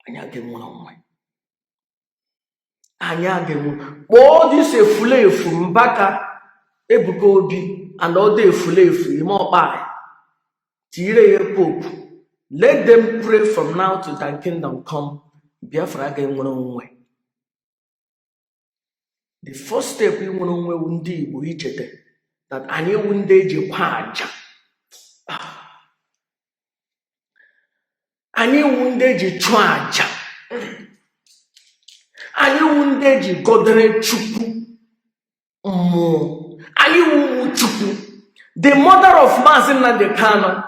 Anyị aga enwere onwe anyị, aga enwe. Kpọọ this efulefu Mbaka, Ebuka Obi and other efulefu ime ọkpa tire ya Pope. Let them pray from now to thy kingdom come. Biafra aga enwere onwe. The first step inwere onwe wu ndị Igbo icheta that anyị wu ndị eji kwa aja. Ah, anyị wu ndị eji chụọ aja, anyị wu ndị eji gọdere Chukwu mmụọ, anyị wu ụmụ Chukwu. The mother of Maazị Nnamdi Kanu,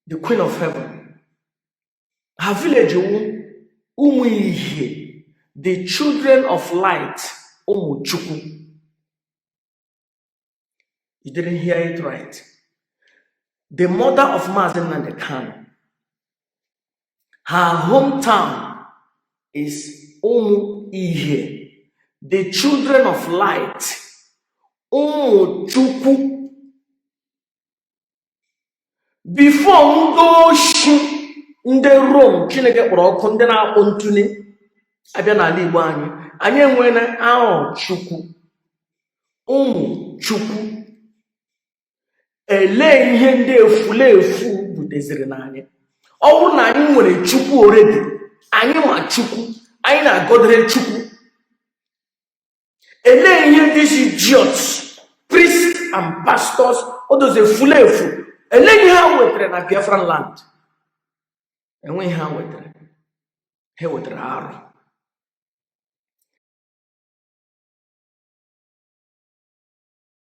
the Queen of Heaven, her village wu Ụmụ Ihie, the children of light, ụmụ Chukwu. You didn't hear it right. The mother of Maazị Nnamdi Kanu, her hometown is Ụmụ Ihie, the children of light, ụmụ Chukwu. Before ndị oshi, ndị Rome Chineke kpọrọ ọkụ, ndị na-akpụ ntụli abịa n'ala Igbo anyị, anyị enweela ahụ Chukwu, ụmụ Chukwu. Elee ihe ndị efulefu buteziri n'anyị? Ọ bụrụ na anyị nwere Chukwu already, anyị ma Chukwu, anyị na-agọdere Chukwu, elee ihe these idiots, priests and pastors, all those efulefu, elee ihe ha wetara na Biafran land? Enweghị ha wetara. Ha wetara arụ.